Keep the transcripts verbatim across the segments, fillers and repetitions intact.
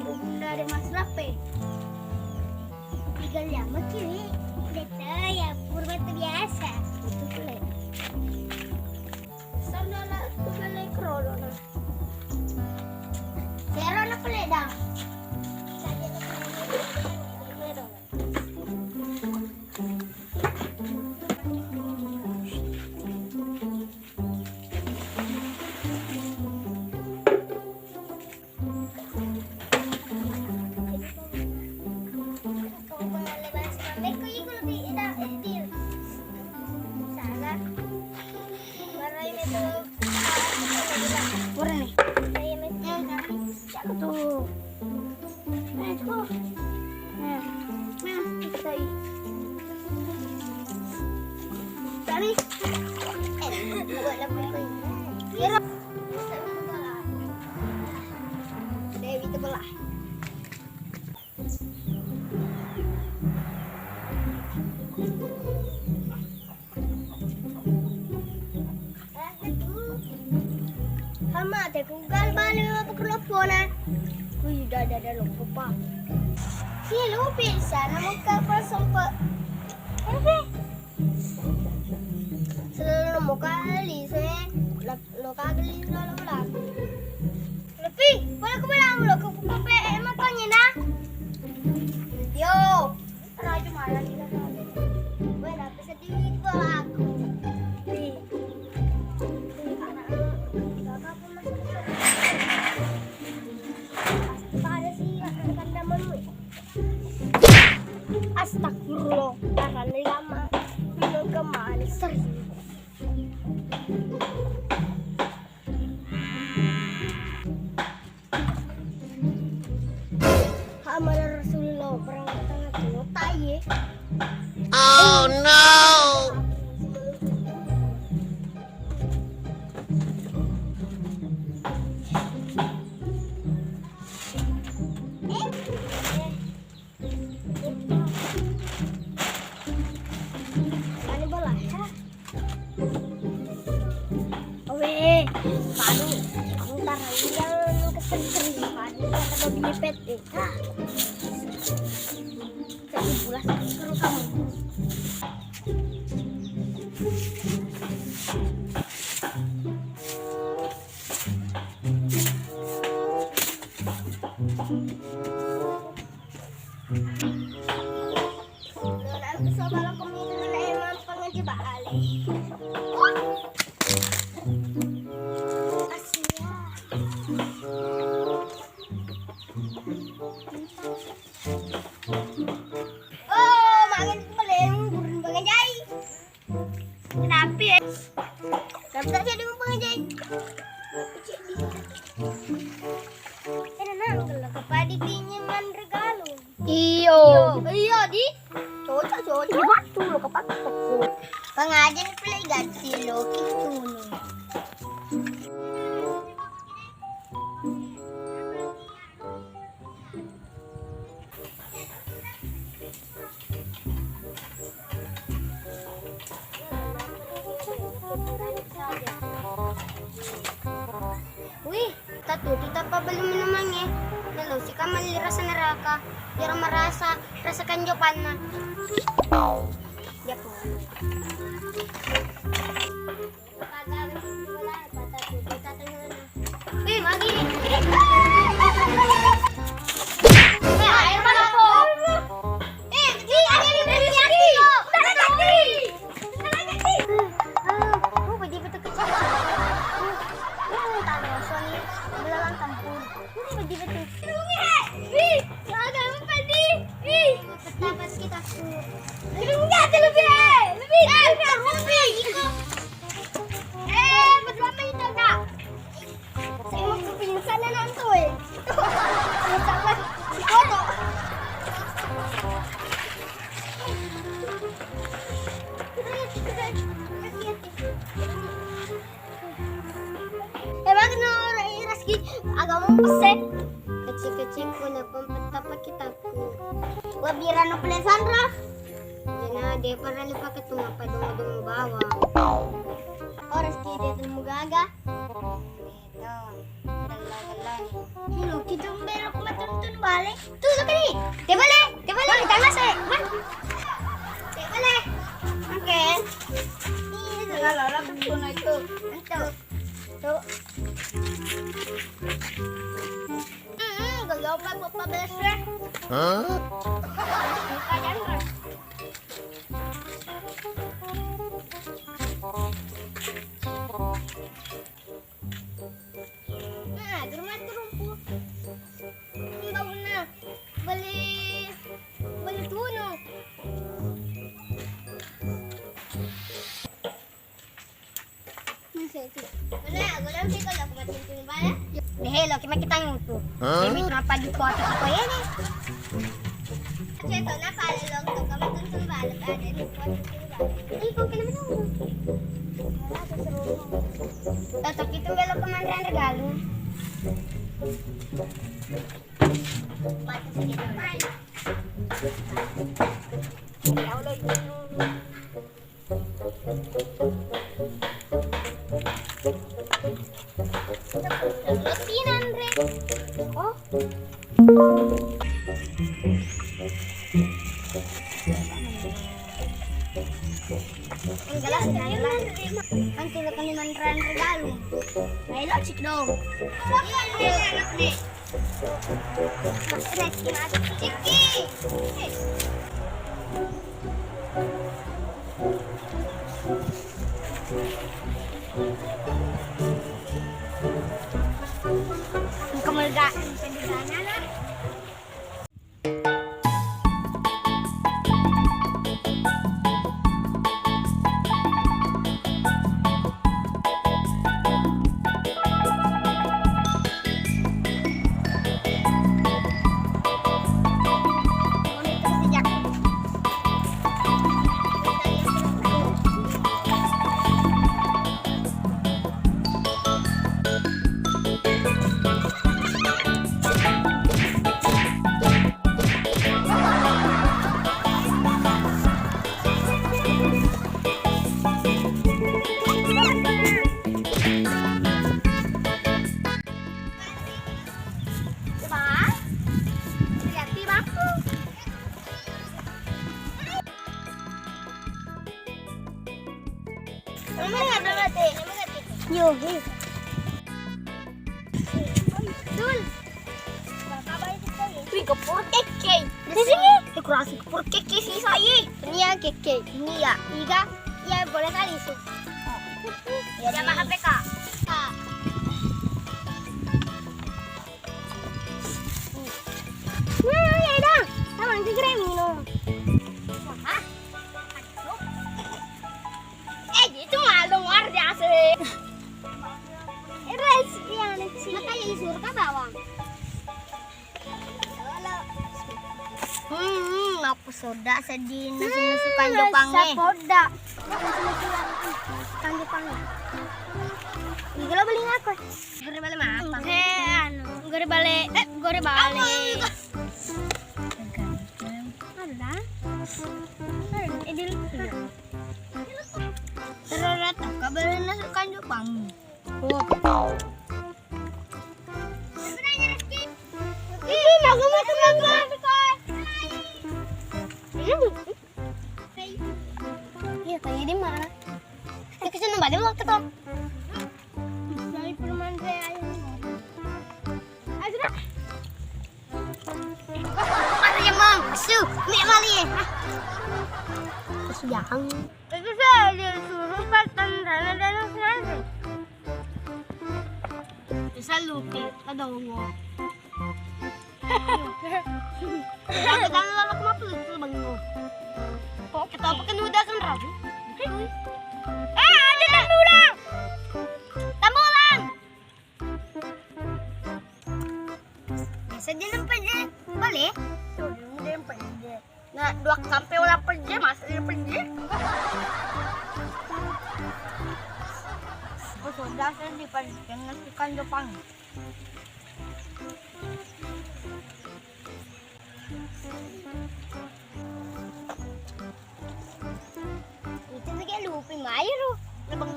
Bunda de' maslappe. Tiga lima kiwi. Detta ya purba tu biasa. Itu kulit. Sandala tu beli krolo na. Sero na kulit dah. Pura nih. Cakep tuh. Nah, itu. Nah, nah, itu tadi. Tadi. Eh, buat apa itu? Kira. Dewi tebelah. Hama te kugal bale apa kelopona. Wih, dada dada lopo pa. Si lupi sana muka apa sempe. Apa? Selalu muka ali se. Lo kageli lo lo. Lepi, pole ku bilang lo ke buka P M apa nyena? Yo, raju malah kita. Gue dapet sedih gue lagu. Nih. Pada sih akan kandaman. Astagfirullah, darah lama. Minum kemana serius? Amara Rasulullah, perang tengah kota ye. Oh no! Mani bola ya. Owe, padu. Ntar iya lu kesel-kesel. Padu kata babi nyepet deh. Hah. Jadi bulas terus kamu. Lona aku coba lo kemiri na emang pengen coba ale. Asia. Oh, mangen itu paling gurun banget jai. Kenapa ya? Gak bisa jadi mumpung aja. Tenang, kalau kepadi pinjaman regalo. Iyo. Iyo, di. Cocok, cocok. Waktu lo kepake. Pengajian play ganti lo, gitu lo. Wih, tatutu tappa beli minumangnge. Nalosi kamelli rasa neraka. Biar merasa rasa kanjopanna. Japo. Wih, magi. Eh, air mana, Po? Eh, di, ada di, di, di. Bentar lagi. Bentar lagi. Eh, eh, oh, baju betul kecil. Eh, eh, tak ada, soalnya belalang campur. Ini baju betul. Wih, agak empat di. Ih, pertama kita. Enggak, lebih, lebih. Eh, lebih. Eh, berdua apa itu, Kak? Saya mau ke pingsan dan hantu, eh. Pingsan si Koto. Eh, bagi no, Rizky, agak mau pesen. Kecil-kecilku, napang petapa kita. Wabirano pelesanra. Jena, de' parellu pake tu mappadongo-dongo bawang. Ora siki de' temu gaga. Beto. Gella-gella ni. Lo kita belok matun-tun Bale. Tuh, tuh, nih. Dia bale. Dia bale. Dia bale. Dia bale. Oke. Ini salah, salah, itu. Itu. Tuh. Hmm, gelombang bapak besar. Hah? Bukan, jangan. Nah, di rumah itu rumput. Ini bangunnya. Beli, beli tunu. Masa itu? Mana? Aku bilang sih kalau aku mati tunu bala. Deh, lo, kita, kita ngutu. Hah? Ini kenapa di kota apa ya nih? Saya tahu kenapa ada lo, kamu tuntun bala, ada di kota tunu bala. Ini kok kenapa tuh? Tetap itu belok ke Mandran Regalu. Oh. Yang jelas, kan tidak kami Mandran Regalu. Nah, lo cik dong. Iya, iya, iya, iya. Engka meledak. Yo, Dul. Wih, gepur keke. Di sini. Dekorasi gepur keke sih saya. Ini ya keke. Ini ya. Iga. Ya boleh kali sih. Ya, sama H P K. Kak. Nah, ya dah. Sama juga minum. Hah? Eh, itu malu luar biasa. Eh, Res, iya, Res. Makanya disuruh ke bawah. Hmm, aku soda sedih nasi-nasi kanjo pange. Soda. Kanjo pange. Ini kalau beli apa? Gore bale mapa? Oke, anu, gore bale, eh, gore bale. Ada. Ada, eh, di luar. Terus rata, kabarnya suka Jepang. Oh. Ini bagus banget, teman-teman. Iya, kayak di mana? Ini kesana balik waktu tuh. Dari perumahan saya aja. Ayo, sudah. Ada yang mau. Su, mi mali. Terus jangan. Itu saya disuruh pas tentara dan nanti. Bisa lupi, ada uang. Aku kan lalu aku mau pelutu bangun. Kok kita apa kan udah kan rabu? Eh, ada tambulang. Tambulang. Biasa dia nampak je. Boleh? Tuh, dia nampak je. Nah, dua kampe ulah peje, masa dia peje? Oh, sudah, saya dipancing nasi kan Jepang. Itu lagi lupi mai ro. Lebeng.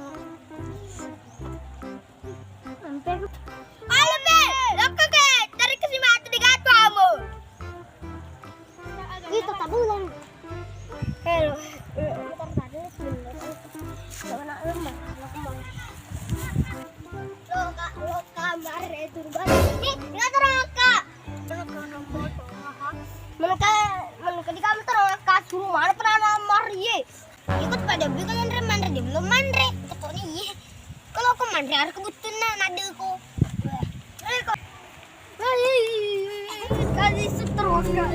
Hampir. Halo, Be. Lokko ke. Dari ke si matu di gatu amo. Lagi setruk, Kak.